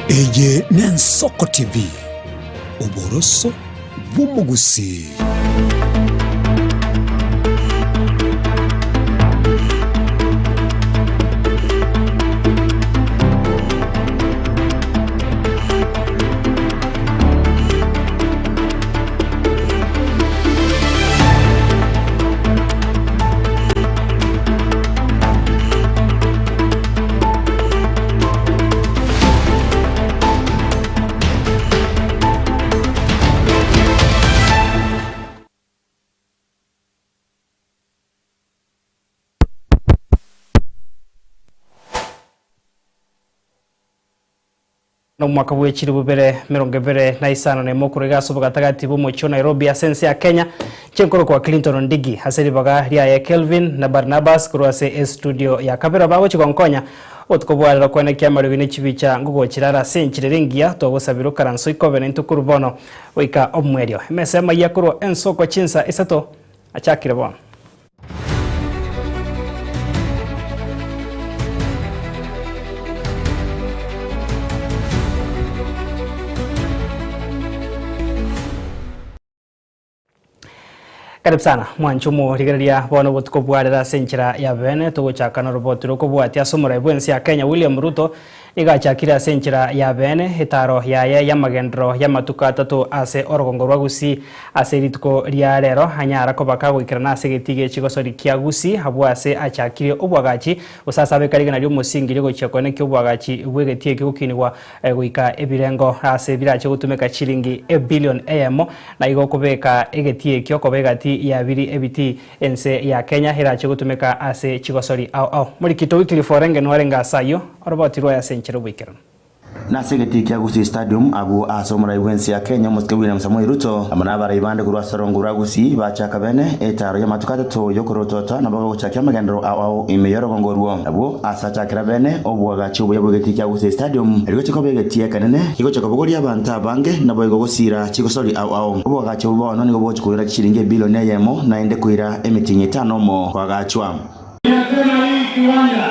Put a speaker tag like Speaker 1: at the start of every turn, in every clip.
Speaker 1: Eye n'Ensoko TV, oboroso bw'omugusi.
Speaker 2: Nomwaka bwechiri bubere 25 na mokuru gaso bagatagati bumucho Nairobi asense ya Kenya chenkoro kwa Clinton Ndigi aseri baga ria Kelvin na Barnabas kurwase studio ya kabera bago chikonkonya otukobwarira kwene kiamaro bine chibicha ngugo chirara senchirerengia togosabiro karanso ikovenent kurubono oika omwerio mesema yakuru ensoko chinsa isato achakire bono. Karibu sana mwanchumo rigereria bono botuko bwarera senchira ya bene tugochaka no robot roko bwati asomora bwensi ya Kenya William Ruto igachakira senchira ya bene etaro yaye ya magendro ya matuka atatu ase orogongo rwa Gusii ase rituko ria rero anyara kobaka goikirana ase getige chigosori kia Gusii habwa ase achakire obwagachi usasa bekarigana rio musingi rigochia kone ki obwagachi bwegetie kigukinigwa goika ebirengo ase birache gutumeka chiringi e billion emo na igo kubeka egetie kyo kobegati ya biri ebiti ense ya Kenya hirache gutumeka ase chigosori au au muri kito weekly forenge nwarenga sayo oroboti rwa senchero wikero
Speaker 3: nasegeti kya Gusii Stadium abu asomora iwensi ya Kenya Mosike William Samoei Ruto amana bara ibande kurwa sarongo rwa Gusii bachaka bene etaro ya matuka atatu yokorotota na bago chakia magendero au au imeyoro gongorwo abu asachakira bene obwagachi obuya bwegeti kya Gusii Stadium eriko chikobegetie kanene kiko chikobogoria abantu abange nabo igogosira chikosori au au obwagachi obono nigo bochikuira chiringi bilioni yemo naende kuira emitinyi 5 mo kwagachwa.
Speaker 4: Nasema hii kiwanja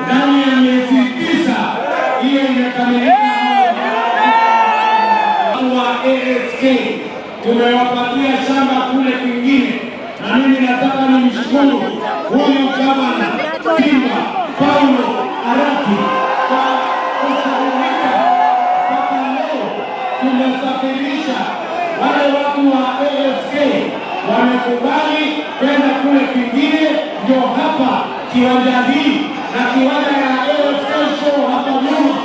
Speaker 4: ndani ya miezi 9 hiyo imekamilika. Wa AFK tumewapatia shamba kule kwingine, na mimi nataka nimshukuru huyu gavana Simba Paulo Arati kwa kushughulika mpaka leo. Tumesafirisha wale watu wa AFK wamekubali kwenda kule kwingine, ndio hapa kiwanja hii na kiwanja ya AFK show hapa nyuma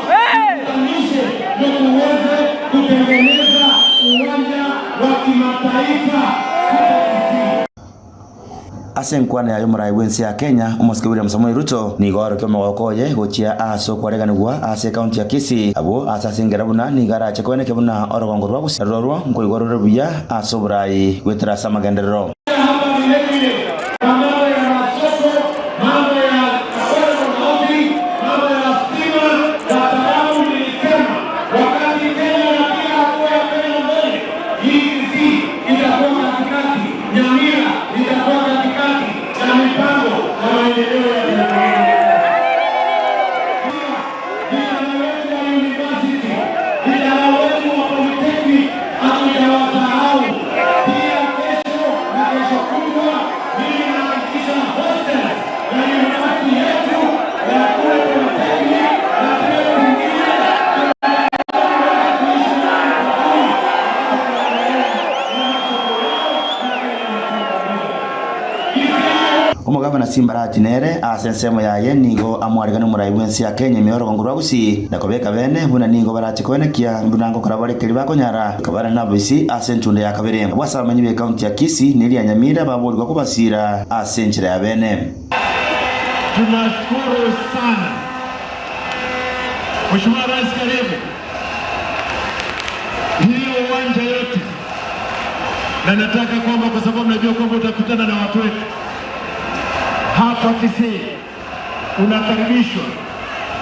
Speaker 4: ndio tuweze kutengeneza uwanja wa kimataifa.
Speaker 3: Asenkwane ayo murai wensi ya Kenya Mosike William Samoei Ruto nigoro kyo magokoye gochia aso kwareganigwa ase county ya Kisii abo asasingera buna nigarache kweneke buna orogongo rwa Gusii rorwo nkoigorore buya aso burai gweterasa magenderero. Omugavana Simba Arati nere ase ensemo yaye nigo amwarigani omurai bwensi ya Kenya emiorogongo rwa Gusii na kobeka bene buna nigo barachikoenekia buna ngokora barekeri bakonyara kabara nabisi ase entunde ya kabere bwasa abamenyi be county ya Kisii neria Nyamira baborigwa kubasira ase enchera ya bene.
Speaker 4: Tunashukuru sana Mheshimiwa Rais, karibu hiyo uwanja yote, na nataka kwamba kwa sababu najua kwamba utakutana na watu wetu hapa Kisii, unakaribishwa.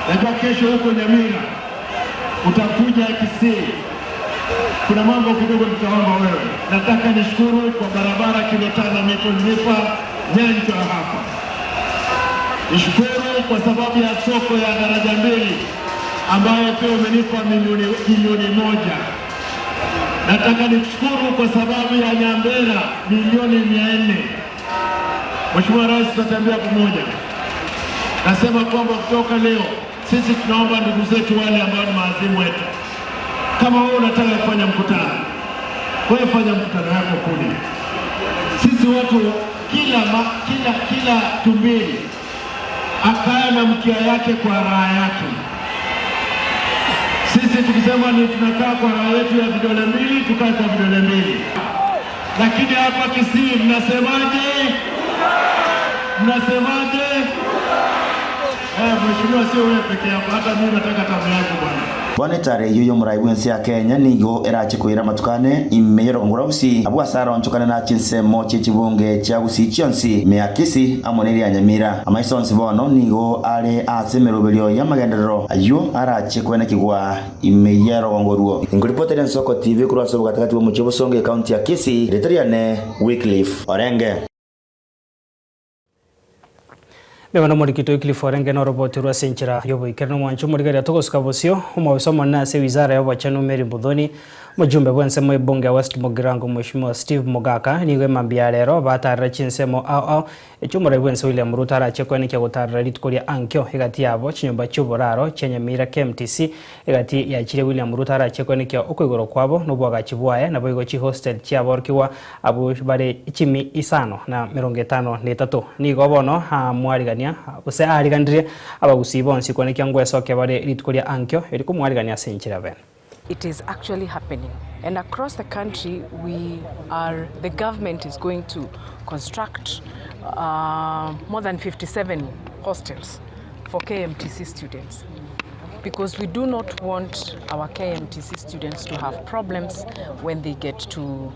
Speaker 4: Najua kesho huko Nyamira utakuja Kisii, kuna mambo kidogo nitaomba wewe. Nataka nishukuru kwa barabara kilo 5 mito nyanjwa hapa. Nishukuru kwa sababu ya soko ya daraja 2 ambaye pia umenipa milioni 1. Nataka nikushukuru kwa sababu ya Nyambera milioni 400. Mheshimiwa Rais, tutatembea pamoja. Nasema kwamba kutoka leo sisi tunaomba ndugu zetu wale ambao ni maazimu wetu, kama wewe unataka kufanya mkutano, wewe fanya mkutano wako kule. Sisi watu kila tumbili akae na mkia yake kwa raha yake. Sisi tukisema ni tunakaa kwa raha yetu ya vidole mbili, tukae kwa vidole mbili. Lakini hapa Kisii mnasemaje? Mnasemaje? Mheshimiwa, sio wewe peke yako, hata mimi nataka tamu yako bwana.
Speaker 3: Bwana tare yuyo murai bwensi ya Kenya nigo erache kwira matukane imeyero ngurausi abu asara onchokana na chinsemo chechibunge cha Gusii chionsi meakisi amoneri ya Nyamira amaisonsi bono nigo ale asemerobelio ya magenderero ayo arache kwena kigwa imeyero ngoruo. Nguripotera Nsoko TV kurwa sobo katikati wa muchibo songe county ya Kisii Retriane Wycliffe Orenge.
Speaker 2: Bwana Murikito Wycliffe Orenge no roboti rwa senchira yoboikerano mwancho murigari togosuka bosio omobisa na se wizara y'obochenu Mary Muthoni mujumbe bwense mu bunge West Mugirango Mheshimiwa Steve Mugaka niwe mambia lero batarira chinsemo ao echumura bwense William Ruto arache kwenekia gutarira rituko ria ankyo igati yabo chinyumba cy'uburaro Chenyamira KMTC igati yakire William Ruto arache kwenekia okwigoro kwabo n'obwagachi bwaye nabo igo chi hostel chiaborkiwa abo bare chimi isano na 53 nigo bono ha mwarigania use arigandire abagusi bonsi kwenekia ngwesoke bare rituko ria ankyo eri kumwarigania senchira bene.
Speaker 5: It is actually happening, and across the country the government is going to construct more than 57 hostels for KMTC students, because we do not want our KMTC students to have problems when they get to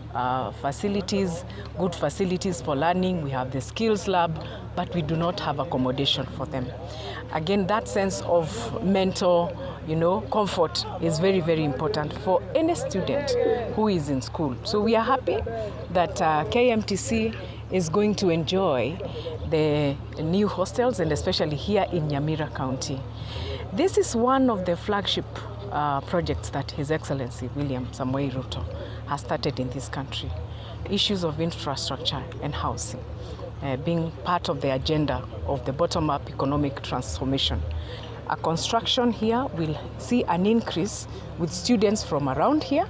Speaker 5: facilities, good facilities for learning. We have the skills lab, but we do not have accommodation for them. Again, that sense of mental, comfort is very, very important for any student who is in school. So we are happy that KMTC is going to enjoy the new hostels, and especially here in Nyamira County. This is one of the flagship projects that His Excellency William Samoei Ruto has started in this country. Issues of infrastructure and housing being part of the agenda of the bottom-up economic transformation. A construction here will see an increase with students from around here.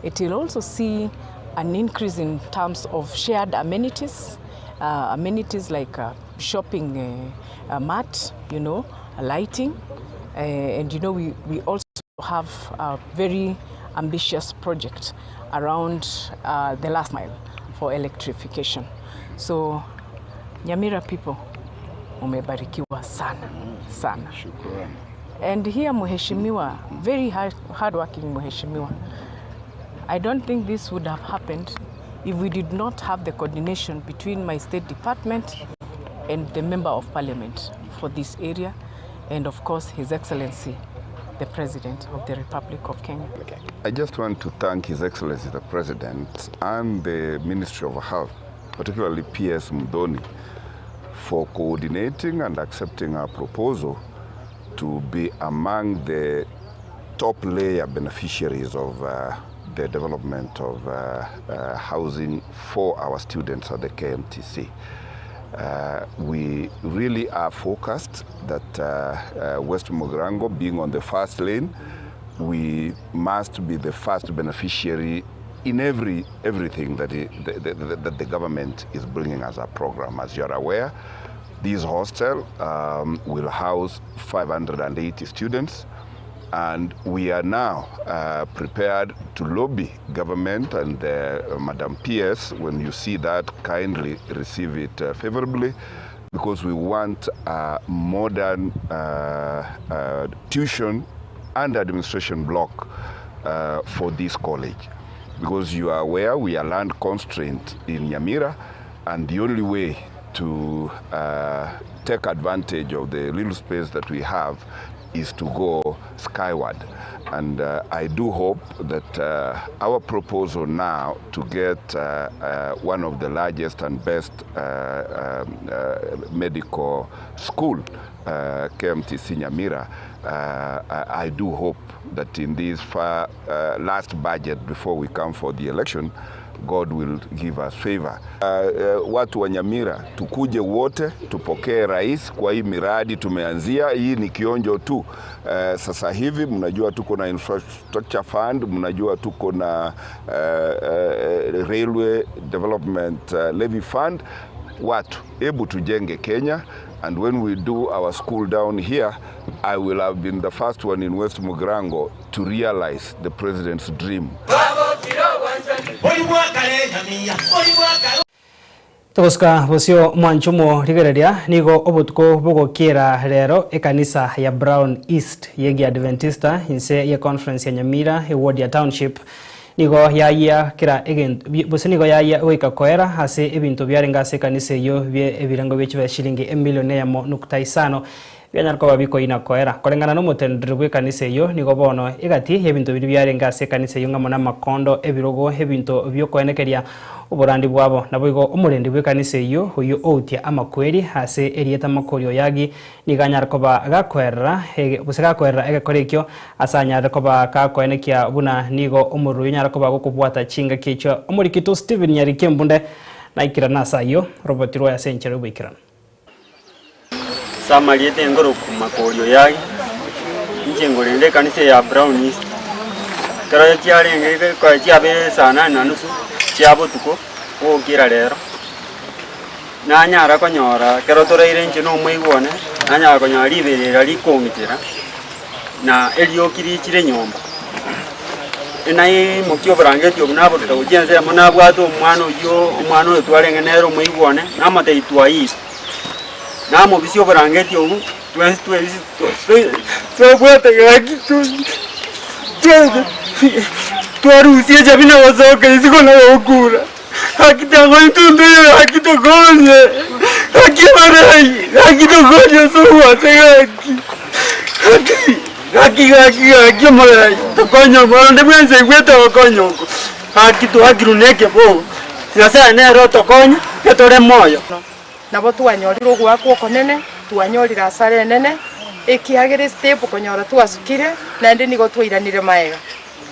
Speaker 5: It will also see an increase in terms of shared amenities, amenities like shopping mat, lighting. And we also have a very ambitious project around the last mile for electrification. So, Nyamira people, umebarikiwa sana, sana. And here Mheshimiwa, very hardworking Mheshimiwa. I don't think this would have happened if we did not have the coordination between my state department and the Member of Parliament for this area, and of course His Excellency, the President of the Republic of Kenya.
Speaker 6: I just want to thank His Excellency the President and the Ministry of Health, particularly PS Muthoni, for coordinating and accepting our proposal to be among the top layer beneficiaries of the development of housing for our students at the KMTC. We really are focused that West Mugirango being on the first lane, we must be the first beneficiary in everything that, that the government is bringing as a program. As you are aware, this hostel will house 580 students, and we are now prepared to lobby government and Madam PS, when you see that, kindly receive it favorably, because we want a modern tuition and administration block for this college. Because you are aware we are land constrained in Nyamira, and the only way to take advantage of the little space that we have is to go skyward. And I do hope that our proposal now to get one of the largest and best medical school, KMTC Nyamira, I do hope that in this far, last budget before we come for the election, God will give us favor. Watu wa Nyamira tukuje wote tupokee rais kwa hii miradi tumeanzia. Hii ni kionjo tu. Sasa hivi mnajua tuko na infrastructure fund, mnajua tuko na railway development levy fund. Watu, hebu tujenge Kenya, and when we do our school down here, I will have been the first one in West Mugirango to realize the president's dream.
Speaker 2: Togoska bosio mwanchumo rigereria nigo obotuko bogokera rero ekanisa ya Brown East yegi Adventista inse ya conference ya Nyamira eward ya township nigo yaya kira egent bose nigo yaya oika koera ase ebinto byarenga ase kanisa eyo bye ebirengo bye shilingi emilioni ya 0.5 byanyarko babiko ina koera korengana no mutendere bwe kanisa eyo nigo bono egati ebinto biri byarenga ase kanisa eyo ngamo na makondo ebirogo ebinto byokoenekeria oborandi bwabo nabo igo omurendi bwe kanisa eyo oyo outia amakweri ase erieta makorio yagi niganyarko ba gakoera bose gakoera egekorekyo asanyarko ba kakoenekia buna nigo omuru nyarko ba gokobwata chinga kicho omurikito Steven Nyarike mbunde naikira nasayo Robert Roya Senchero bwikirana
Speaker 7: Samaliete ngoro kumakorio yagi njengo lende kanisa ya Brown East kero chiarenge kwa chiabe sana na nusu chiabo tuko okira lero nanyara konyora kero toreire nje no mwigone nanyara konyora liberera likongitira na eliokiri chire nyomba enayi mukio brangeti obunabo tawujenze munabwato omwana oyo omwana oyo twarenge nero mwigone namateitwa isi namo bisio brangeti obu twarusie jabina wazoka isiko na okura akitago intundu akitogonye akimarai akitogonye suwa tegaki aki aki aki marai tokonyo monde mwenze gweta okonyo akito akiruneke bo yasa nero tokonyo ketore moyo
Speaker 5: nabo twanyorire gwakwo konene twanyorire asare nene ekiagere step konyora twasukire nande nigo twairanire maega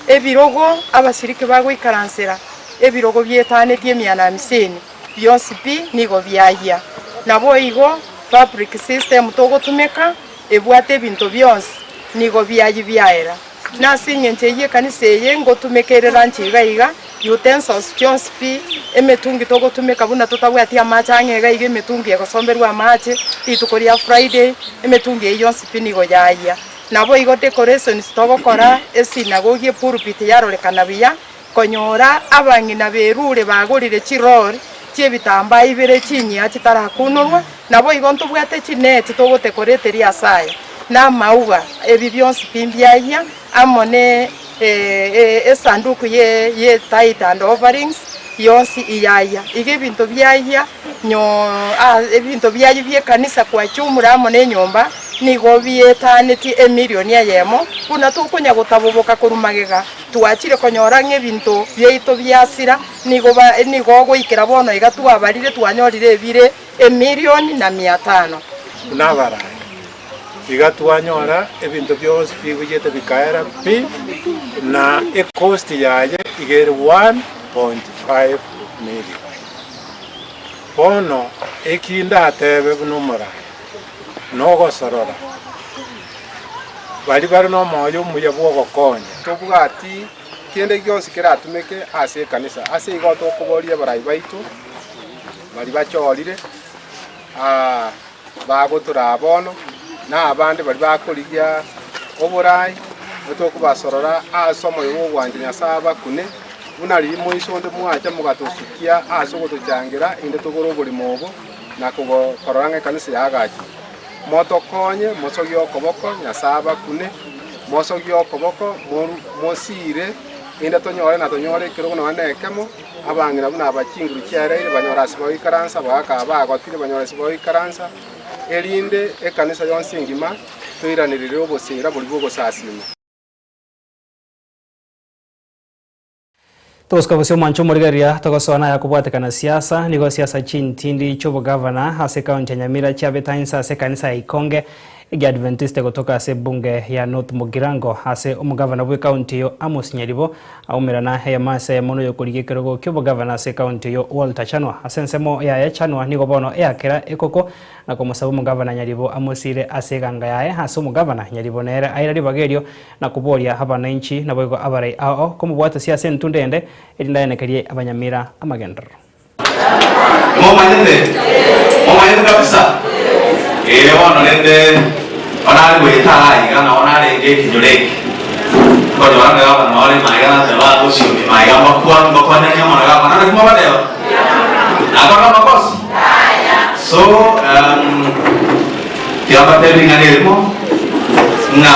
Speaker 5: ebirogo abashiriki bagwikaransera ebirogo byetanetie 150 byonsi pi nigo byahia nabo igo public system togotumeka ebwate ebinto byonsi nigo byayi byaera nasinye nche ye kanisa ye ngotumekerera nchiga iga utensils byonsi pi emetungi togotumeka buna totabwati amache ang'ega iga emetungi egosomberwa amache rituko ria Friday emetungi eyo yonsi pi nigo yaya nabo igo decorations togokora esinagogi epulpit yarorekana buya konyora abang'ina berure bagorire chirori chiebitamba ibere chinyia chitarakunurwa nabo igo ntobwate chineti togotekoreteria asaya na mauga ebi byonsi pi mbyaya amone esanduku ye tithe and offerings yonsi iyaya ige bintu byaya nyo ebintu byayi bye kanisa kwa chumura amone nyomba nigo bietaneti emilioni yemo kuna tukunya gutabuboka kurumagega twachire konyora ng'ebintu byeito byasira nigo nigo goikera bono iga twabarire twanyorire ebire emilioni na 500
Speaker 8: nabara iga twanyora ebintu byose biguyete bikaera pi na ecost yaye igere 1.5 million bono ekinda atebe bunumura nogosorora bari bari no moyo muya bwogokonya
Speaker 9: tobwati kende gyonsi keratumeke ase ekanisa ase igo tokoboria barai baitu bari bachorire bagotura bono na abande bari bakorigia oborai otokubasorora ase omoyo bwogwanja Nyasaye bakune buna rimo isonde mwacha mugatosukia ase ogotochangera inde togora oborimo obo na korora ng'a ekanisa yagachi motokonye mosogi okoboko Nyasaye bakune mosogi okoboko mosire inde tonyore na tonyore ekerogo nonya ekemo abang'ina buna abachinguru chiareire banyora ase bagoikaransa bagaka bagotire banyora ase bagoikaransa erinde ekanisa yonsi engima Toiranirire obosera bori bogosasima.
Speaker 2: Toskabosio mwancho morigeria togosona yakubwatekana siasa nigo siasa chintindi chobo governor ase county ya Nyamira chiabetainsa ase kanisa ya Ikonge ya Adventiste kutoka ase bunge ya North Mugirango ase omugavana bwe county yo Amos Nyaribo aumerana ya masa ya mono yokurigikerogo kyobo governor ase county yo Walter Chanwa ase nsemo ya Chanwa nigo bono eyakera ekoko na komusaba omugavana Nyaribo amosire ase ganga yaye ase omugavana Nyaribo nere aira ribagerio na kuboria abananchi nabo abarai ao komubwata siasa ntundende erindayenekerie abanyamira amagendero.
Speaker 10: Momanyete kabisa. Ono rende onari gwĩtara igana onarĩ ngĩkinyũrĩki tondũ waranga gavana warĩ maigana teba gũciũmi maiga makwanania mũno gavana nĩ kuma badeo akona makosi so kiamba tebing'ani rĩmo na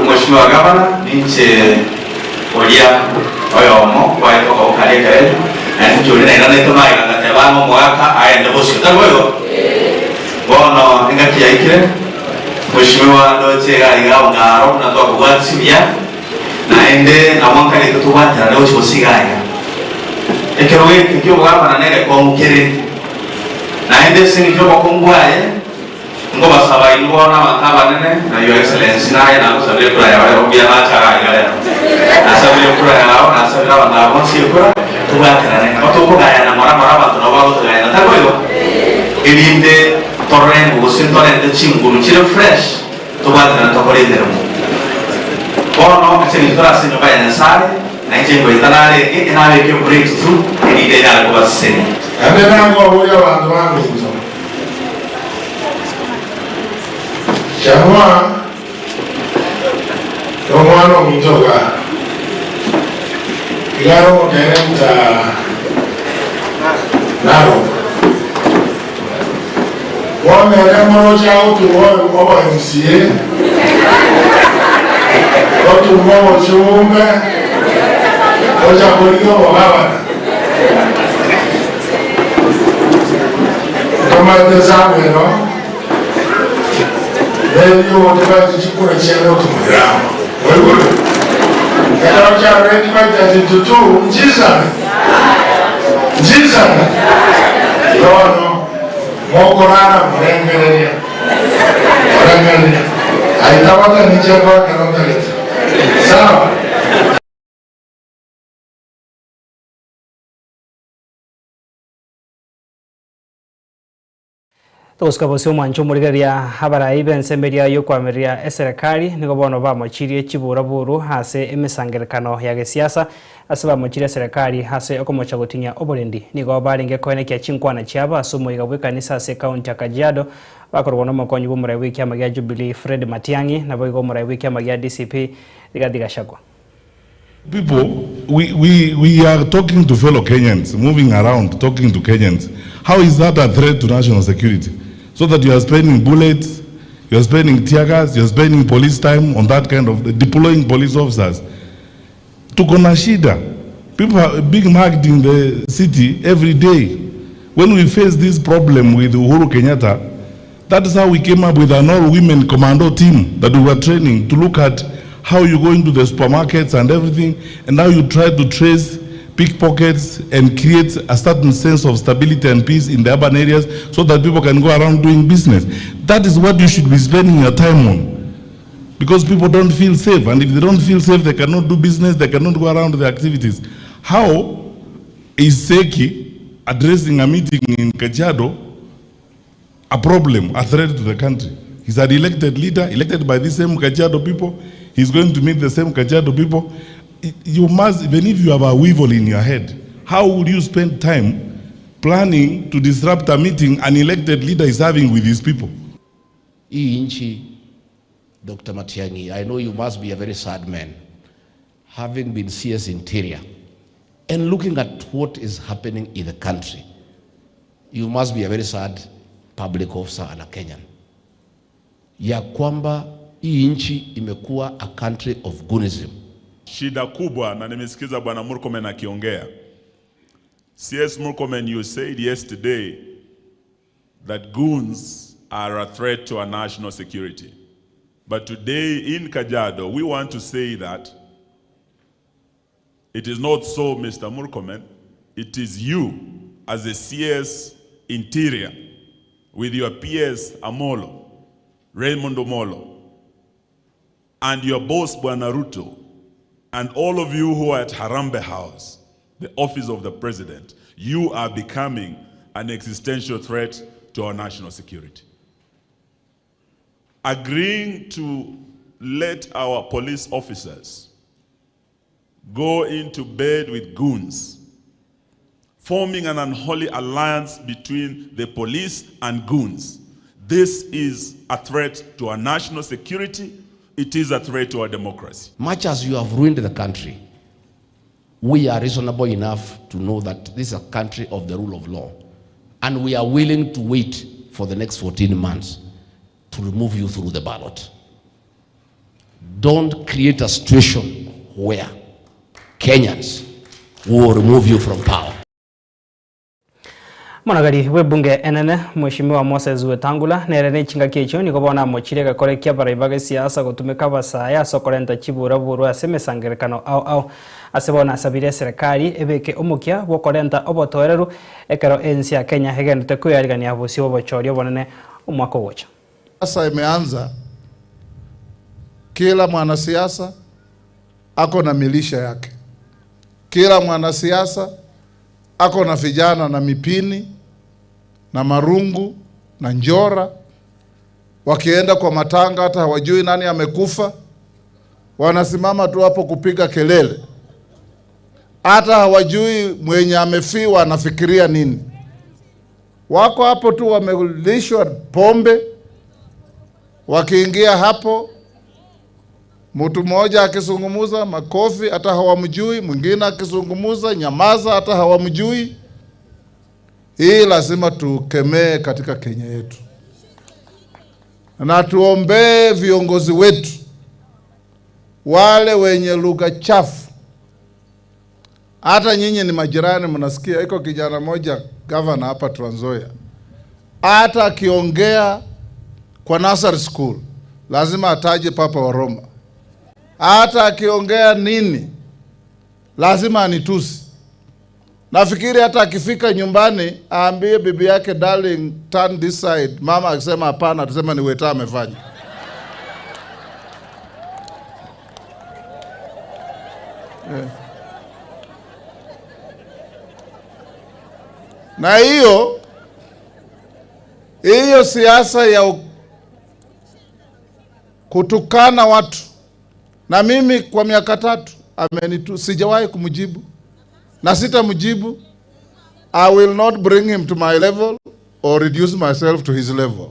Speaker 10: mheshimiwa gavana ninche oria oyomo kwaĩtoka gũkaria kereju na nĩnjũri na iranĩte maiga gateba ng'omwaka aende gũcio tarwego bono ingakiyaikire mheshimiwa ndoche gaiga ungaro na twakugwatibia na ende na mwankari tutugwatira leo chosigaga ekero giki kyo gavana nere kongukire na ende singi kyo bakongwaye ngo basaba ingo na matabanene na your excellency naye na kusabire kura yawe obia bacha gaiga leo nasabire kura yao nasabira abantu bonsi kura tugwatira ne batokugaya na mora mora abantu nabo bagutugaya tarwego irinde torrengo gusintorente chinguru chire fresh tobata tokorendero bono ese senyo baya nesare na nje ngwetanare enare kyo breakthrough erinde yara kubasene
Speaker 4: ande nango huyo bantu bangu Chanwa omwana omutoga igaro kerenta naro wamere morocha otuwo oba MCA otuwo ochume ocha kuliko obabana tomate zawe no leo wote chikura chero tumurama wewe kero cha ready by 32 njizana njizana yono mokorana murengereria murengereria aitabata nicheko karondeleta sawa.
Speaker 2: Toskabosio mwancho morigeria abarai bensemberia yokwamiria eserikali nigo bono bamochirie chiburaburu ase emisangerekano ya gesiasa ase bamochirie serikali ase okomocha gotinya oborendi nigo barenge koenekia chinkwana chiabo ase omoiga bw'ekanisa ase county ya Kajiado bakorwa n'omokonyi bw'omorai bw'ekiama gia Jubilee Fred Matiang'i nabo igo omorai bw'ekiama gia DCP Rigathi Gachagua.
Speaker 6: People, we are talking to fellow Kenyans, moving around, talking to Kenyans. How is that a threat to national security? So that you are spending bullets, you are spending tear gas, you are spending police time on that kind of, deploying police officers. Tuko na shida. People are being mugged in the city every day. When we face this problem with Uhuru Kenyatta, that is how we came up with an all-women commando team that we were training to look at how you go into the supermarkets and everything, and now you try to trace pickpockets and create a certain sense of stability and peace in the urban areas so that people can go around doing business. That is what you should be spending your time on, because people don't feel safe, and if they don't feel safe, they cannot do business, they cannot go around their activities. How is Seki addressing a meeting in Kajiado a problem, a threat to the country? He's an elected leader, elected by the same Kajiado people. He's going to meet the same Kajiado people. You must, even if you have a weevil in your head, how would you spend time planning to disrupt a meeting an elected leader is having with his people?
Speaker 11: Hii nchi, Dr. Matiang'i, I know you must be a very sad man, having been CS Interior and looking at what is happening in the country. You must be a very sad public officer and a Kenyan. Ya kwamba hii nchi imekuwa a country of goonism.
Speaker 12: Shida kubwa, na nimesikiza Bwana Murkomen akiongea. CS Murkomen, you said yesterday that goons are a threat to our national security. But today in Kajiado, we want to say that it is not so, Mr. Murkomen. It is you as a CS Interior with your PS Amolo, Raymond Omolo, and your boss Bwana Ruto, and all of you who are at Harambee House, the office of the president, you are becoming an existential threat to our national security. Agreeing to let our police officers go into bed with goons, forming an unholy alliance between the police and goons. This is a threat to our national security. It is a threat to our democracy.
Speaker 11: Much as you have ruined the country, we are reasonable enough to know that this is a country of the rule of law, and we are willing to wait for the next 14 months to remove you through the ballot. Don't create a situation where Kenyans will remove you from power.
Speaker 2: Monagari webunge enene Mheshimiwa Moses Wetangula nerene chingaki echo niko bona mochire gakore kia baraibaga siasa gotumeka basaya sokorenta chibura buru ase mesangerekano au au asebona asabire serikali ebeke omukia bokorenta obotoereru ekero ensi ya Kenya hegendete kuyarigania busi obochori obonene omwaka ogocha.
Speaker 13: Sasa imeanza, kila mwanasiasa ako na milisha yake, kila mwanasiasa ako na vijana na mipini na marungu na njora. Wakienda kwa matanga hata hawajui nani amekufa, wanasimama tu hapo kupiga kelele, hata hawajui mwenye amefiwa anafikiria nini. Wako hapo tu wamelishwa pombe. Wakiingia hapo, mtu mmoja akizungumza makofi hata hawamjui, mwingine akizungumza nyamaza hata hawamjui. Hii lazima tukemee katika Kenya yetu, na tuombee viongozi wetu wale wenye lugha chafu. Hata nyinyi ni majirani, mnasikia iko kijana moja governor hapa Trans Nzoia, hata akiongea kwa nursery school lazima ataje Papa wa Roma. Hata akiongea nini lazima anitusi. Nafikiri hata akifika nyumbani aambie bibi yake, darling, turn this side. Mama akisema hapana, atasema ni Weta amefanya. Yeah. Na hiyo siasa ya kutukana watu, na mimi kwa miaka 3 amenitu, sijawahi kumjibu na sitamjibu. I will not bring him to my level or reduce myself to his level.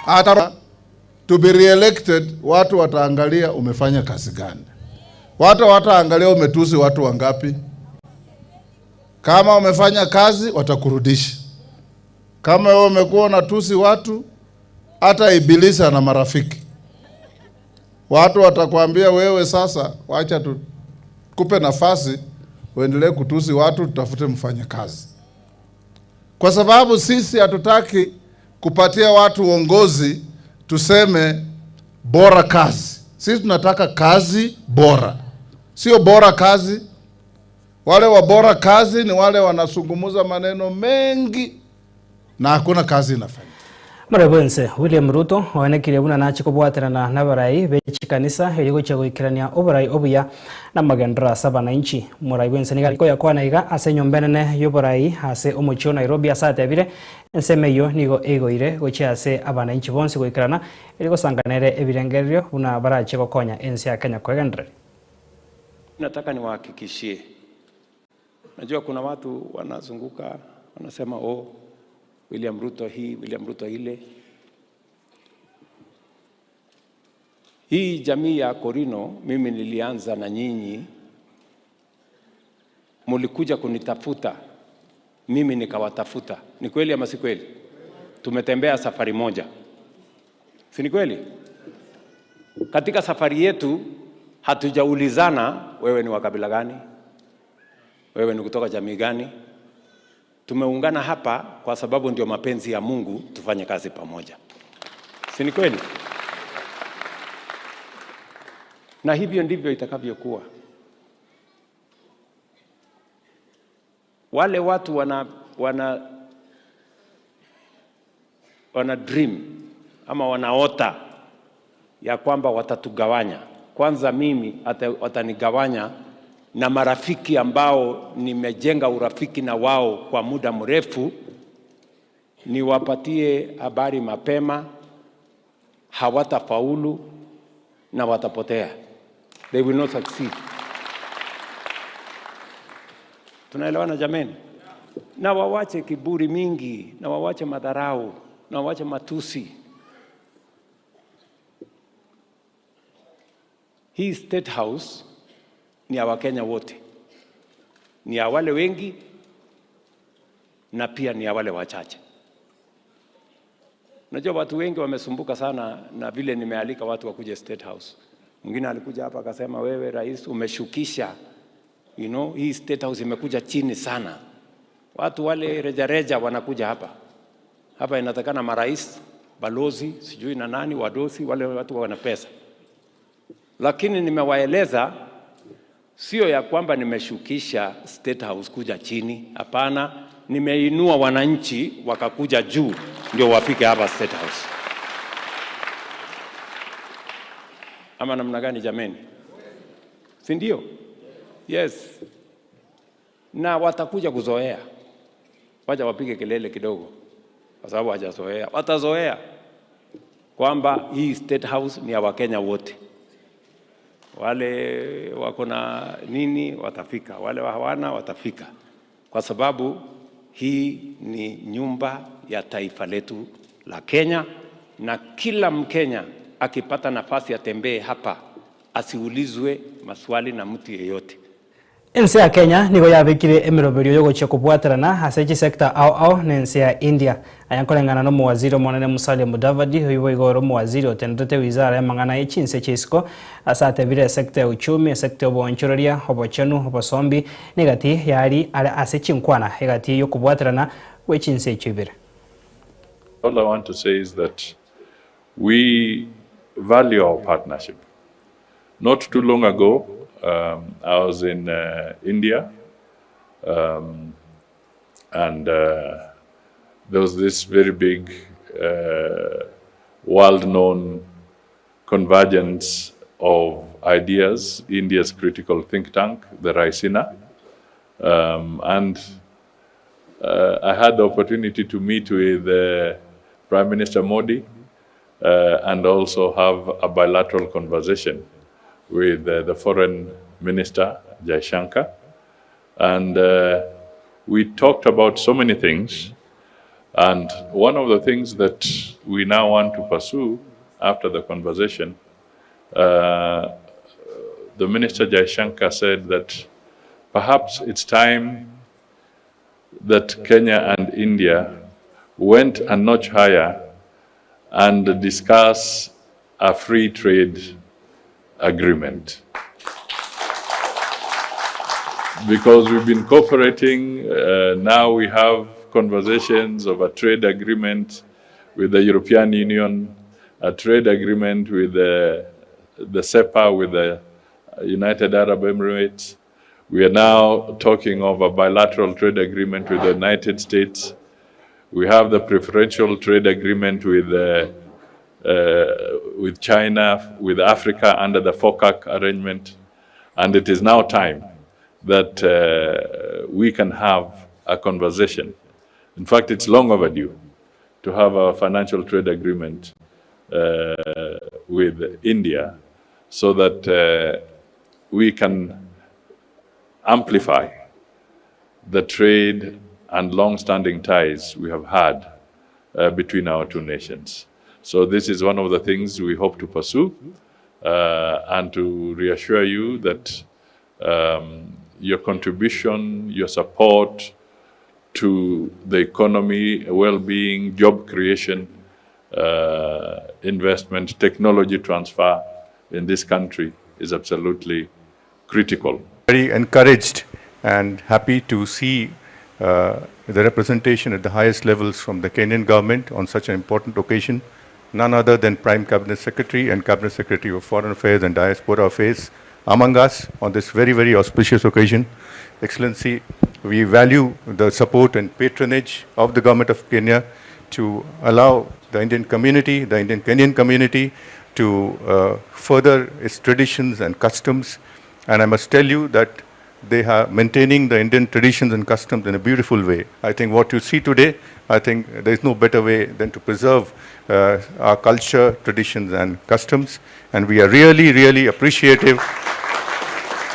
Speaker 13: Ata to be re-elected, watu wataangalia umefanya kazi gani. Watu wataangalia umetusi watu wangapi. Kama umefanya kazi watakurudisha. Kama wewe umekuwa unatusi watu, hata ibilisi ana marafiki. Watu watakwambia wewe sasa wacha tukupe nafasi uendelee kutusi watu, tutafute mfanye kazi. Kwa sababu sisi hatutaki kupatia watu uongozi tuseme bora kazi. Sisi tunataka kazi bora, sio bora kazi. Wale wa bora kazi ni wale wanasungumuza maneno mengi na hakuna kazi inafanyika.
Speaker 2: Marabense William Ruto oenekire buna nachi kobwaterana nabarai bechikanisa erigocha goikerania oborai obuya na magendera saba na inchi. Murabense niga koya kwana iga ase nyombenene yoborai ase omochio Nairobi asate enseme iyo nigo egoire gochia ase abananchi bonsi goikerana erigosanganere ebirengerio buna barache gokonya ensi ya Kenya kwegendere.
Speaker 14: Nataka niwahakikishie, najua kuna watu wanazunguka wanasema oh, William Ruto hii, William Ruto ile. Hii jamii ya Korino mimi nilianza na nyinyi, mulikuja kunitafuta, mimi nikawatafuta. Ni kweli ama si kweli? Tumetembea safari moja, si ni kweli? Katika safari yetu hatujaulizana wewe ni wa kabila gani, wewe ni kutoka jamii gani. Tumeungana hapa kwa sababu ndio mapenzi ya Mungu tufanye kazi pamoja. Si ni kweli? Na hivyo ndivyo itakavyokuwa. Wale watu wana dream ama wanaota ya kwamba watatugawanya. Kwanza mimi watanigawanya na marafiki ambao nimejenga urafiki na wao kwa muda mrefu, niwapatie habari mapema, hawatafaulu na watapotea. They will not succeed. Tunaelewana jameni? Na wawache kiburi mingi, na wawache madharau, na wawache matusi. Hii State House ni ya Wakenya wote. Ni ya wale wengi na pia ni ya wale wachache. Unajua watu wengi wamesumbuka sana na vile nimealika watu wakuje State House. Mwingine alikuja hapa akasema, wewe rais umeshukisha, hii State House imekuja chini sana. Watu wale reja reja wanakuja hapa. Hapa inatakana marais, balozi, sijui na nani, wadosi, wale watu wana pesa. Lakini nimewaeleza sio ya kwamba nimeshukisha State House kuja chini, hapana, nimeinua wananchi wakakuja juu ndio wafike hapa State House. Ama namna gani jameni? Si ndio? Yes. Na watakuja kuzoea. Wacha wapige kelele kidogo kwa sababu hawajazoea. Watazoea kwamba hii State House ni ya Wakenya wote. Wale wako na nini watafika, wale hawana watafika, kwa sababu hii ni nyumba ya taifa letu la Kenya, na kila Mkenya akipata nafasi atembee hapa asiulizwe maswali na mtu yeyote.
Speaker 2: Ensi ya Kenya nigo yabikire emiroberio yogochia kobwaterana ase chisector ao ao na ensi ya India. Aya nkoreng'ana na omowaziri omonene Musalia Mudavadi, oibo igoro omowaziri otenderete wizara ya mang'ana ya chinse chisiko ase atebire esector ya uchumi, esector ya obonchoreria, obochenu, obosombi nigati yari are ase chinkwana egati yokobwaterana gwe chinse echio ibere.
Speaker 15: All I want to say is that we value our partnership. Not too long ago, I was in India, and there was this very big, world-known convergence of ideas, India's critical think tank, the Raisina, and I had the opportunity to meet with Prime Minister Modi and also have a bilateral conversation with the Foreign Minister, Jaishankar. And we talked about so many things. And one of the things that we now want to pursue after the conversation, the Minister Jaishankar said that perhaps it's time that Kenya and India went a notch higher and discuss a free trade agreement. Because we've been cooperating, now we have conversations of a trade agreement with the European Union, a trade agreement with the CEPA, with the United Arab Emirates. We are now talking of a bilateral trade agreement with the United States. We have the preferential trade agreement with China, with Africa under the FOCAC arrangement. And it is now time that we can have a conversation. In fact, it's long overdue to have a financial trade agreement with India so that we can amplify the trade and long-standing ties we have had between our two nations. So this is one of the things we hope to pursue, and to reassure you that your contribution, your support to the economy, well-being, job creation, investment, technology transfer in this country is absolutely critical.
Speaker 16: Very encouraged and happy to see the representation at the highest levels from the Kenyan government on such an important occasion. none other than Prime Cabinet Secretary and Cabinet Secretary of Foreign Affairs and Diaspora Affairs among us on this very, very auspicious occasion. Excellency, we value the support and patronage of the Government of Kenya to allow the Indian community, the Indian Kenyan community, to further its traditions and customs. And I must tell you that they are maintaining the Indian traditions and customs in a beautiful way. I think what you see today, I think there is no better way than to preserve our culture, traditions and customs. And we are really, really appreciative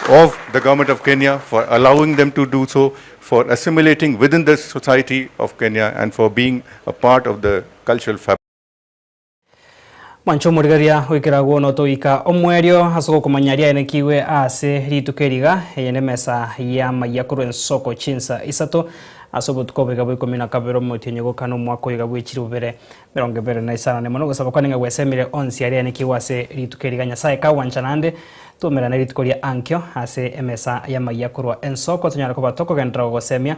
Speaker 16: of the Government of Kenya for allowing them to do so, for assimilating within the society of Kenya and for being a part of the cultural fabric.
Speaker 2: Mwancho murigaria wikiragwo no toika omwerio ase gokomanyaria enekiwe ase rituko eriga eye nemesa ya maiya korwa ensoko chinsa isato ase obotuko bwiga bwa 12 omotienyi gokana omwaka oiga bwa 2025 mono gosaba kwanenga gwesemire onsi aria enekiwe ase rituko eriga Nyasaye kawancha nande tumerana rituko ria ankio ase emesa ya maiya korwa ensoko tonyara koba tokogendera gogosemia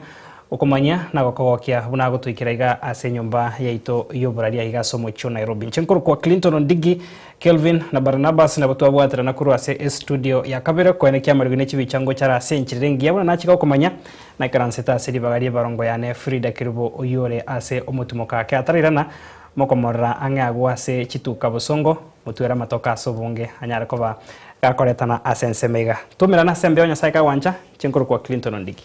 Speaker 2: okomanya na gokogokia buna gotuikira iga ase nyomba yaito yoboraria iga ase omochio Nairobi. Nchenkuru kwa Clinton Ondigi, Kelvin na Barnabas na batwa bwatera na kurwa ase studio ya kabere kwenekia marigune chibichango chara ase enchirire engiya buna nachika okomanya na ikaranseta ase ribaga barongo yane Frida Kirubo oyore ase omotumo kake atarirana mokomorora ang'e agwo ase chituka bosongo motwera matoka ase obonge anyare koba gakoretana ase ensemo iga tumerana ase embeo Nyasaye kawancha. Nchenkuru kwa Clinton Ondigi.